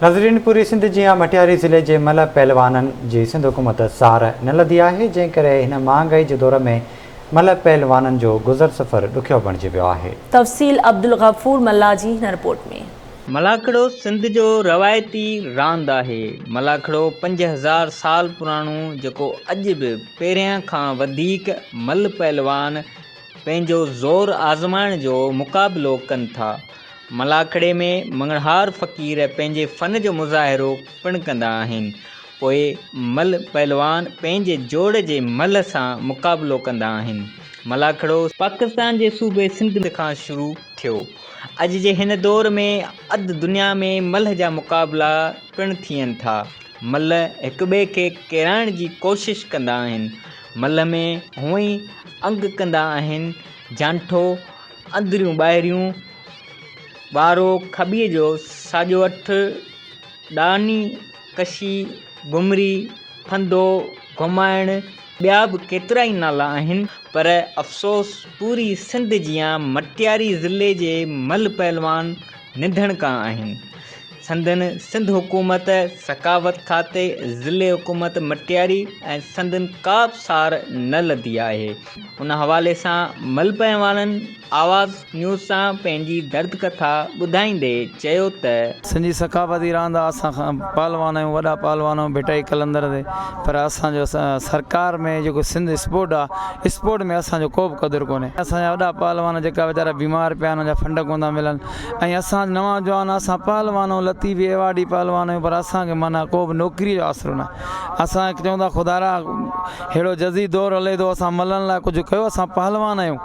ناظرين پوري سنڌ جيان مٽياري ضلعي جي ملهه پهلوانن جي سنڌ حڪومت سار نه لڌي آهي جنهن ڪري هن مهانگائي جي دور ۾ ملهه پهلوانن جو گذر سفر ڏکيو بڻجي ويو آهي. تفصيل عبدالغفور ملاح جي هن رپورٽ ۾. ملاکڙو سنڌ جو روايتي راند آهي. ملاکڙو 5000 سال پراڻو جيڪو اڄ به پهريان کان وڌيڪ ملهه پهلوان پنهنجو زور آزمائڻ جو مقابلو ڪن ٿا. ملاکڙي ۾ مڱڻهار فقير پنهنجي فن جو مظاهرو پڻ ڪندا آهن. پوء ملهه پهلوان پنهنجي جوڙ جي ملهه سان مقابلو ڪندا آهن. ملاکڙو پاڪستان جي صوبي سنڌ کان شروع ٿيو. اڄ جي هن دور ۾ اڌ دنيا ۾ ملهه جا مقابلا پڻ ٿين ٿا. ملهه هڪٻئي کي ڪيرائڻ جي ڪوشش ڪندا آهن. ملهه ۾ هونئن انگ ڪندا آهن. جانٺو، اندريون ٻاهريون، وارو، کٻيء جو ساڄو اٺ، ڏاني، ڪشي، گهمري، ڦندو، گهمائڻ، ٻيا به ڪيترائي نالا آهن، پر افسوس پوري سنڌ جيان مٽياري ضلعي جي ملهه پهلوان نڌڻڪا آهن. سندن سنڌ حڪومت، ثقافت کاتي، ضلعي حڪومت مٽياري ۽ سندن ڪا به سار نه لڌي آهي. ان حوالي سان مل پهلوانن آواز نيوز سان پنهنجي درد ڪٿا ٻڌائيندي چيو ته. سنڌ جي ثقافتي راند آ اسان پهلوان آهيون وڏا پهلوان آهيون ڀٽائي قلندر تي پر اسان جو سرڪار ۾ جيڪو سنڌ اسپورٽ آ اسپورٽ ۾ اسان جو ڪو به قدر ڪونهي اسان جا وڏا پهلوان جيڪا ويچارا بيمار پيا آهن انهن جا فنڊ ڪون ٿا ملن ۽ اسان نوان جوان اسان پهلوان آهيون لطيفي ايوارڊي پهلوان آهيون پر اسان کي معنيٰ ڪو به نوڪري جو آسرو ناهي اسان چئون ٿا خدارا ههڙو جديد دور هلي ٿو اسان ملن لاء ڪجهه ڪيو اسان پهلوان آهيون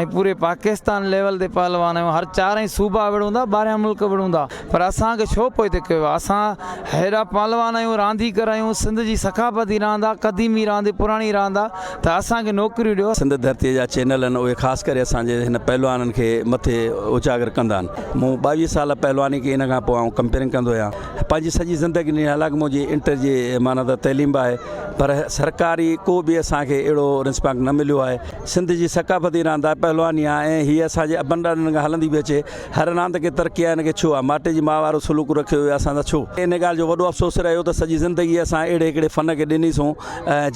۽ پوري پاڪستان ليول تي پهلوان آهيون هر چارئي صوبا وڙهون ٿا ٻاهريان ملڪ وڙهون ٿا پر اسان کي ڇو پوئتي ڪيو ويو آهي اسان هيڏا پهلوان آهيون رانديگر آهيون سنڌ جي ثقافتي راند آهي قديمي راند پراڻي راند آهي ته اسان کي نوڪريون ڏيو. سنڌ ڌرتيء جا چينل آهن اهي خاص ڪري اسان جي هن پهلوانن کي مٿي اجاگر ڪندا آهن. مون 22 سال پهلواني ڪئي ان کان پوء آئون ڪمپيئرنگ ڪندو آهيان. پنهنجي سڄي زندگي ڏني حالانڪ منهنجي انٽر جي معنيٰ ته تعليم به آهي پر سرڪاري ڪو به اسان کي اهڙو رسپانس نه مليو آهي. سنڌ جي ثقافتي راند آهي پهلواني آهي ۽ هيء اسان جي ابن ڏاڏن کان هلندي پئي اچي. هر راند کي ترقي آهي ان کي ڇو آهي ماٽي جي ماء وارو سلوڪ رکيو ويو آهي اسان سان ڇو؟ ان ڳالهه جو وڏو افسوس رهيو ته سڄي زندگي اسان اهڙي هڪڙي فن کي ڏني سون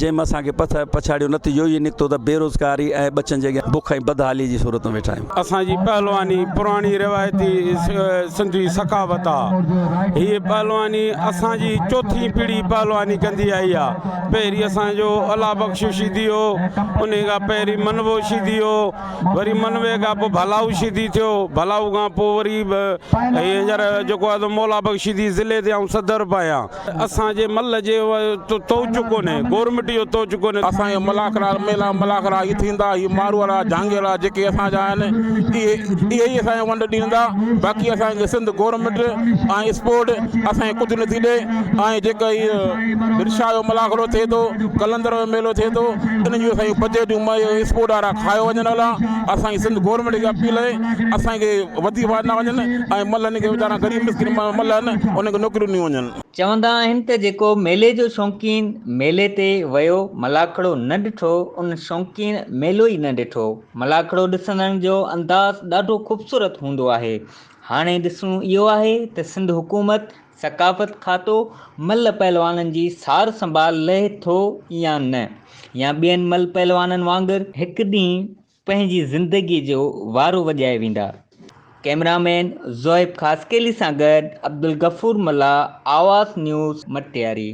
جنهن مان اسان کي پڇاڙيو نتيجو اهو نڪتو ته بيروزگاري ۽ ٻچن جي اڳيان بک ۽ بدحالي جي صورت ۾ ويٺا آهيون. اسان جي پهلواني پراڻي روايتي سنڌي ثقافت آ. هيء پهلواني اسان جي چوٿين پيڙهي پهلواني ڪندي آئي آ. پهرين اسان جو الله بخش شيدي هو، انهي کان پهرين منوو شيدي هو، وري منوي کان پوء ڀلائو شيدي ٿيو، ڀلائو کان پوء وري هي هينئر جيڪو آ سو مولا بخش شيدي ضلعي تي آئون صدر به آهيان. اسان جي مل جي توچ ڪونهي، گورنمينٽ جو توچ ڪونهي. اسان جا ملاکڙا ميلا ملاکڙا هي ٿيندا هي ماروئڙا جهانگيئڙا جيڪي اسان جا آهن اهي اهي ئي اسان کي ونڊ ڏيندا باقي اسان کي سنڌ گورنمينٽ ۽ اسپورٽ اسان کي ڪجهه نٿي ڏي ۽ جيڪا هي برشا جو ملاکڙو ٿئي ٿو قلندر جو ميلو ٿئي ٿو ان جون اسان جون بجيٽون اسپورٽ وارا کايو وڃن هلا اسان جي سنڌ گورنمينٽ کي اپيل آهي اسان کي وظيفا ڏنا وڃن ۽ ملن کي ويچارا غريب مسڪين مل آهن انهن کي نوڪريون ڏنيون وڃن. چوندا آهن ته جيڪو ميلي جو شوقين ميلي تي ويو ملاکڙو نه ڏٺو ان شوقين ميلو ئي نه ڏٺو. ملاکڙو ڏسندڙن جو انداز ڏاڍو خوبصورت هوندو آهي. هاڻي ڏسڻو اهو آهي ته سنڌ حڪومت، ثقافت کاتو ملهه پهلوانن جي سار سنڀال لهي ٿو يا نه يا ٻين ملهه پهلوانن وانگر هڪ ڏينهن پنهنجي زندگي جو وارو وڄائي ويندا. ڪئميرا مين زوهيب خاصخيلي سان گڏ عبدالغفور ملاح، آواز نيوز، مٽياري.